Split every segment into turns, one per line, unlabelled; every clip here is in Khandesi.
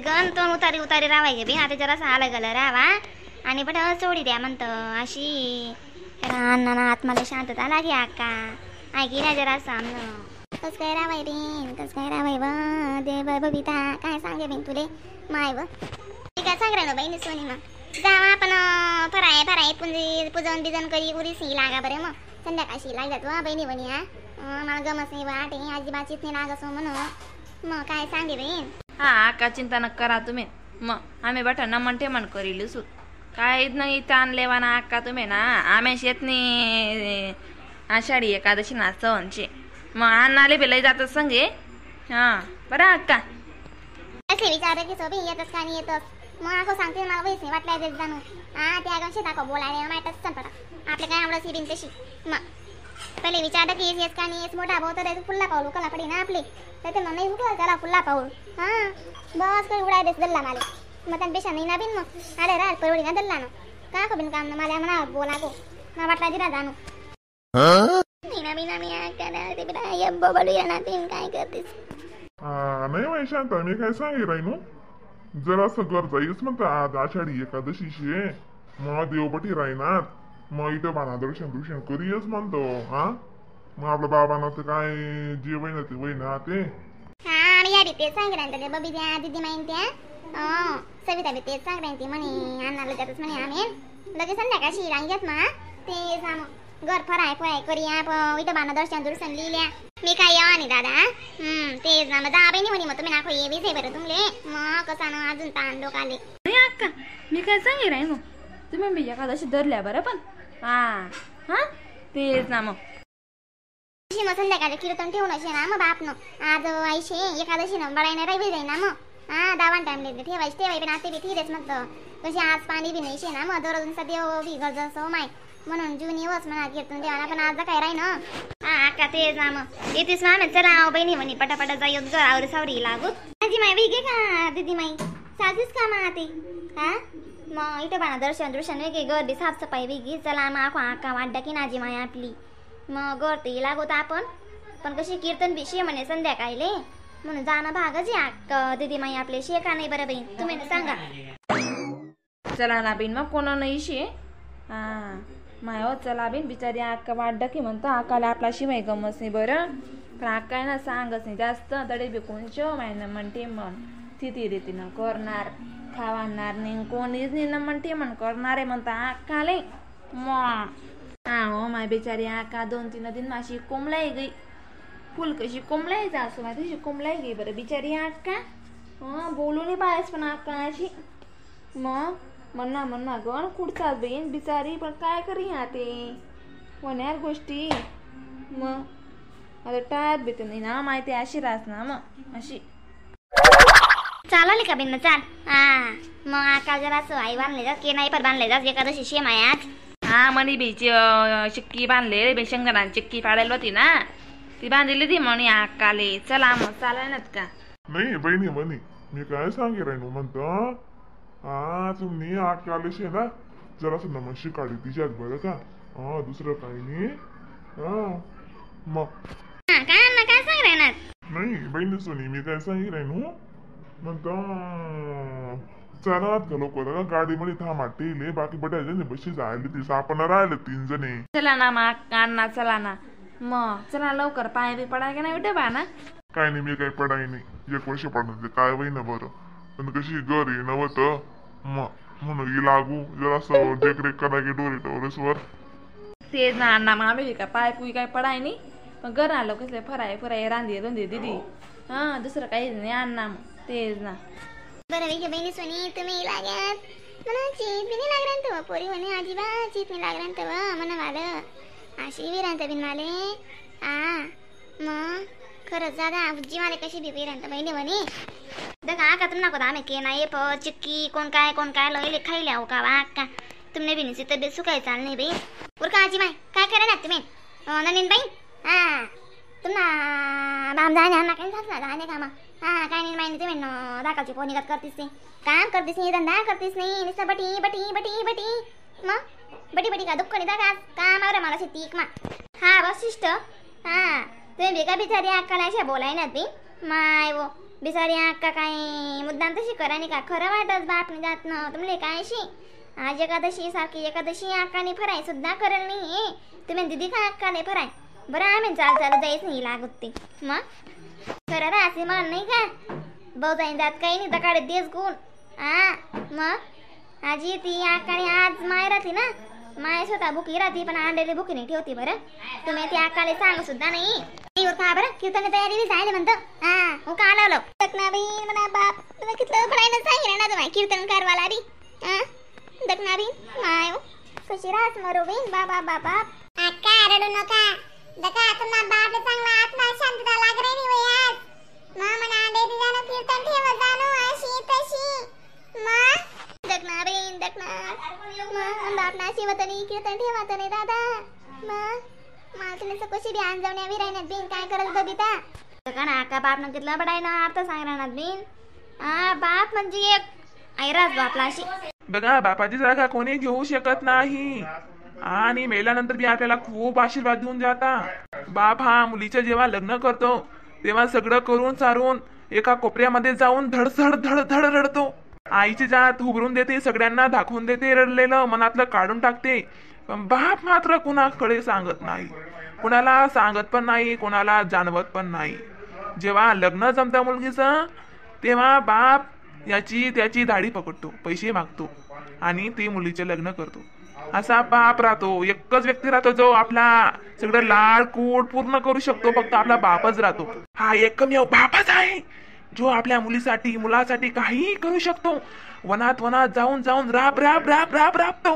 गण तो उतारी उतारी रावाय गे आता जरासं आलं गेलं रावा आणि बट सोडी द्या म्हणतं अशी अण्णा आत्माला शांतता लागे आका ऐकी ना जरा सामनं कस काय रावाय बिन कस काय रावाय व दे बबिता काय सांगे बिन तुले माय व काय सांग ना बहिणी सोनी मग जावा आपण फराय फराय पुंजी पूजन बिजन करी उरी सी लागा बरं मग संध्याकाळशी लाग जातो बहिणी बहिणी हा मला गमत नाही वाटे आजीबाचीच नाही लागसो म्हणून मग काय सांगे बहीण.
हा आका चिंता न करा तुम्ही मग आम्ही बटा नमन ठेमण करील सु काय नाही ताण लेवा ना अक्का तुम्ही ना आम्ही शेत नाही आषाढी एकादशी ना सणचे मग अण्णाले बी लई जात संगे. हा बरं अक्का
असे विचार की सोबी येतच का नाही येतच मग आखो सांगते मला वैस नाही वाटलं देत जाणू हा त्या गं शेताको बोलायला माहितच संपटा आपले काय आवडत बिन तशी मग पहिले विचार की येस का नाही येस मोठा भाऊ तर फुल्ला पाऊल उकला पडे ना आपले तर ते मग नाही उकला त्याला फुल्ला पाऊल हा बस काही उडाय देस दल्ला माले मग त्यांपेक्षा नाही ना बिन मग आले राल परवडी ना दल्ला ना का खो बिन काम ना मला म्हणा बोला गो मला वाटला दिरा जाणू नाही ना बिना मी ते बिना यब्बो बोलूया ना बिन काय करतेस.
नाही माई शांत मी काय सांगे राहिनो जरासं घर जाईच म्हणतं आज आषाढी एकादशी शे मग देवपटी राहणार मग इथं बाणा दर्शन दुर्शन करीयच म्हणतो. हा मग आपल्या बाबांना तर काय जे वय ते वय ना ते
हा मी या बी तेच सांग राहीन बबी त्या दिदी माईन त्या सविता बी तेच सांग राहीन ती म्हणे अण्णाला जातच म्हणे आम्ही लगेच संध्याकाळशी रांगेत मा ते साम घर फराय फराय करी आप इथं बाणा दर्शन दुर्शन लिहिल्या मी काय यावा नाही दादा. तेच ना मग जा बाई नाही म्हणे मग तुम्ही नाको ये बीच आहे बरं तुमले मग कसा ना अजून ताण लोक आले.
नाही अक्का मी काय सांगे राही मग तुम्ही बी एकादशी धरल्या बरं पण हा हा तेच ना मग
मग संध्याकाळी कीर्तन ठेवून असे ना मग बाप न आज आईशे एकादशी ना बळाय नाही राही जाई ना मग हा दावान टाइम ठेवायची ठेवाय पण आता बी थिरेच म्हटलं कशी आज पाणी बी नाही शे ना मग दररोज देव बी गरज असो माय म्हणून जून येवच म्हणा कीर्तन देवाना पण आज काय राही ना. हा अक्का तेच ना मग येतेच मामे चला बहिणी म्हणे पटापटा जाई घरावर सावरी लागू आजी माई वेगे का दीदी माई साजीच का मा ते हा मग इथं बाणा दर्शन दर्शन वेगे घर बी साफसफाई वेगळी चला मग आखो आका वाड्डा की नाजी माय आपली मग घर ते लागवत आपण पण कशी कीर्तन बी शे म्हणे संध्याकाळीले म्हणून जाणं भागच आहे दीदी माई आपले शे का नाही बरं बहीण तुम्ही सांगा.
चला ना बिन मग कोणा नाही शे हा माय हो चला बिन बिचारी अक्का वाड्डा की म्हणतो अक्काला आपला शिवाय गमत नाही बरं पण अक्का ना सांगच नाही जास्त दडे बी कोणचे माय ना म्हणते म्हण तिथे रीतीनं करणार खावाणार नाही कोणीच नाही ना म्हणते म्हण करणार आहे म्हणता अक्काले मग हा हो माय बिचारी आका 2-3 दिन माशी कोंबलाई गई फुल कशी कोंबलाई जा असो माय तशी कोंबलाई गई बरं बिचारी आका हां बोलू नाही पाहिजे पण आका अशी मग म्हणा म्हणा गण कुठचाच बहीण बिचारी पण काय करी हा ते होणार गोष्टी मग आता टाळत भेटत नाही ना माहिती अशी रास ना मग अशी
चालले का बिन चाल हा मग आका जरासं आई बांधले जात की नाही पर बांधले जात एकादशी शेम आहे आज.
हा मनी बीची चिक्की बांधले बे शेंगदाणा चिक्की पाडायला होती ना ती बांधली ती म्हणे आकाले चला मग चालायनात का
नाही बहिणी म्हणे मी काय सांगे राहिनो म्हणतो हा तुम्ही आकाले शे ना जरासं नमशी काढी तिच्यात बरं का हा दुसरं काही नाही. हा मग
काय अण्णा काय सांग राहणार
नाही बहिणी सोनी मी काय सांगे राहिनो म्हणतो चला का लवकर गाडीमध्ये थांबा टेले बाकी बटायचे बशी जायला ती सापण राहिले 3 जणी.
चला ना मग अण्णा चला ना मग चला लवकर पाय बी पडाय का नाही उठे बा ना
काय नाही मी काही पडाय नाही एक वर्ष पडणार काय होई ना बरं पण कशी घर ये नव्हतं मग म्हणून ही लागू जरासं देखरेख करायची डोरी टोरेसवर
तेच ना अण्णा मग आम्ही काय पाय पुई काय पडाय नाही पण घर आलो कसले फराय फराय रांधी रुंदी दिदी हा दुसरं काहीच नाही अण्णा मग तेच ना
बरं वेगे बहिणी सोनी तुम्ही लागत मला चीत बी नाही लागणार तो पोरी म्हणे अजिबात चीत नाही लागणार तो म्हणा मला अशी विरांत बिन माले आ मग खरंच दादा उज्जी माले कशी बी विरांत बहिणी म्हणे दगा का तुम नको आम्ही के नाही प चिक्की कोण काय लयले खाईले हो का वा का तुमने बी निसी तब्येत सुकाय चाल नाही बाई उरका आजी माय काय करा ना तुम्ही नंदिन बाई हा तुम्हा बाम जाणे ना काही झालं जाणे कामा हा काय नाही माहिती तुम्ही दाखलची पोनिगत करतीस नाही काम करतीस नाही धंदा करतीस नाही नुसतं बटी बटी बटी बटी मग बटी बटी का दुःख नाही दादा कामावर मला शेती मा हा वशिष्ठ हा तुम्ही बेका बिचारी अक्काला अशा बोलाय ना ती माय वो बिचारी अक्का काय मुद्दाम तशी करा नाही का खरं वाटत बापने जात ना तुमले काय शी आज एकादशी सारखी एकादशी अक्काने फराय सुद्धा करल नाही तुम्ही दिदी का अक्काने फराय बरं आम्ही चाल चालत जायच नाही लागत ते मग खरं राहते मान नाही का भाऊ जाईन जात काही नाही दकाडे देस गुण आ मग आजी ती अक्काने आज माय राहते ना माय स्वतः भुकी राहते पण अंड्याला भुकी नाही ठेवते बरं तुम्ही ती अक्काले सांगू सुद्धा नाही का बरं कीर्तन तयारी बी झाली म्हणतो हा हो का लावलं दखना बी म्हणा बाप तुम्ही कितलं पडायला सांगितलं ना तुम्ही कीर्तन करवाला बी हा दखना बी my कशी रास मरो बीन बाबा बाबा
अक्का रडू नका दका तुम्हा बाप चांगला आत्मा शांतता लाग रही नाही आज मा मना अंडे जाणो कीर्तन ठेव जाणो अशी तशी मा
दखना बीन दखना मा बाप ना शिवतनी कीर्तन ठेवात नाही दादा मा मला तुला कशी बी आण जाऊन यावी राहण्यात बिन काय करत बबिता का ना का बाप न कितला बडाय ना अर्थ सांग राहणार बिन आ बाप म्हणजे एक ऐराज बापला अशी
बघा बापाची जागा कोणी घेऊ शकत नाही आणि मेल्यानंतर बी आपल्याला खूप आशीर्वाद देऊन जाता. बाप हा मुलीचं जेव्हा लग्न करतो तेव्हा सगळं करून सारून एका कोपऱ्यामध्ये जाऊन धडधड धडधड रडतो. आईची जात उभरून देते, सगळ्यांना दाखवून देते, रडलेलं मनातलं काढून टाकते. पण बाप मात्र कुणाकडे सांगत नाही, कुणाला सांगत पण नाही, कुणाला जाणवत पण नाही. जेव्हा लग्न जमतं मुलगीचं तेव्हा बाप याची त्याची दाढी पकडतो, पैसे मागतो आणि ती मुलीचे लग्न करतो. असा बाप राहतो. एकच व्यक्ती राहतो जो आपला सगळं लाड कूड पूर्ण करू शकतो, फक्त आपला बापच राहतो. हा एकमेव बापच आहे जो आपल्या मुलीसाठी मुलासाठी काहीही करू शकतो. वनात वनात जाऊन जाऊन राब राब राब राब राबतो.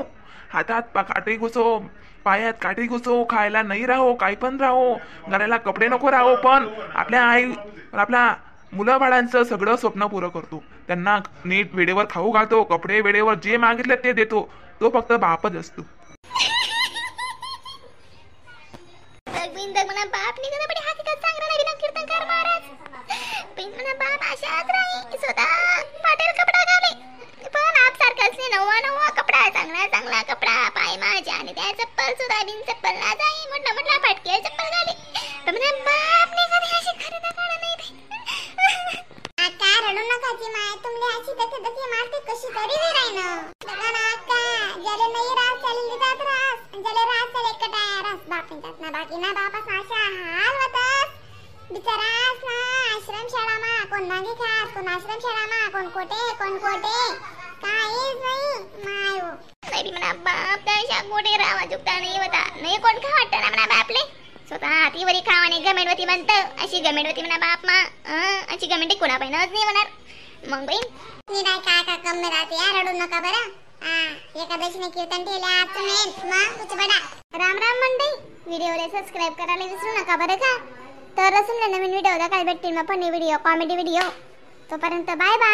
हातात काटे घुसो, पायात काटे घुसो, खायला नाही राहो, काही पण राहो, घालायला कपडे नको राहो, पण आपल्या आई आपल्या मुलं बाळांचं सगळं स्वप्न पुरं करतो. त्यांना नीट वेळेवर खाऊ घालतो, कपडे वेळेवर जे मागितले ते देतो. तो फक्त बापच असतो.
नवा नवा कपडा चांगला चांगला कपडा पाय माझ्या आणि त्या चप्पल सुद्धा बिन चप्पल ना जाई मोठा मोठा फटके चप्पल घाले. पण म्हणा बाप नाही कधी अशी खरेदी काढा नाही.
अक्का रडू नका जी माय, तुमले अशी दखे दखे मारते कशी तरी वे राहिन. बघा ना अक्का, ज्याले नाही रास चालली जात रास, ज्याले रास चाले कटाया रास बाप जात ना बाकी ना बापास अशा हाल होतस बिचारास ना. आश्रमशाळा मा कोण मागे खास, कोण आश्रमशाळा मा, कोण कोटे कोण कोटे, काहीच नाही मायो.
नाही म्हणा बाप त्याच्या गोडे रावा जुगता नाही होता नाही कोण खा वाटतं ना म्हणा बापले स्वतः हातीवरी खावाने गमेंटवती म्हणतं अशी गमेंटवती म्हणा बाप मा अशी गमेंट कोणा पाहिजे नाही म्हणणार. मग बहीण
निराय का का कमी राहते या, रडू नका बरं. एकादशीने कीर्तन ठेवले आज तुम्ही मग कुचबडा.
राम राम मंडळी, व्हिडिओला सबस्क्राईब करायला विसरू नका बरं का. तर असून नवीन व्हिडिओ काय भेटतील मग funny video comedy video. तोपर्यंत बाय बाय.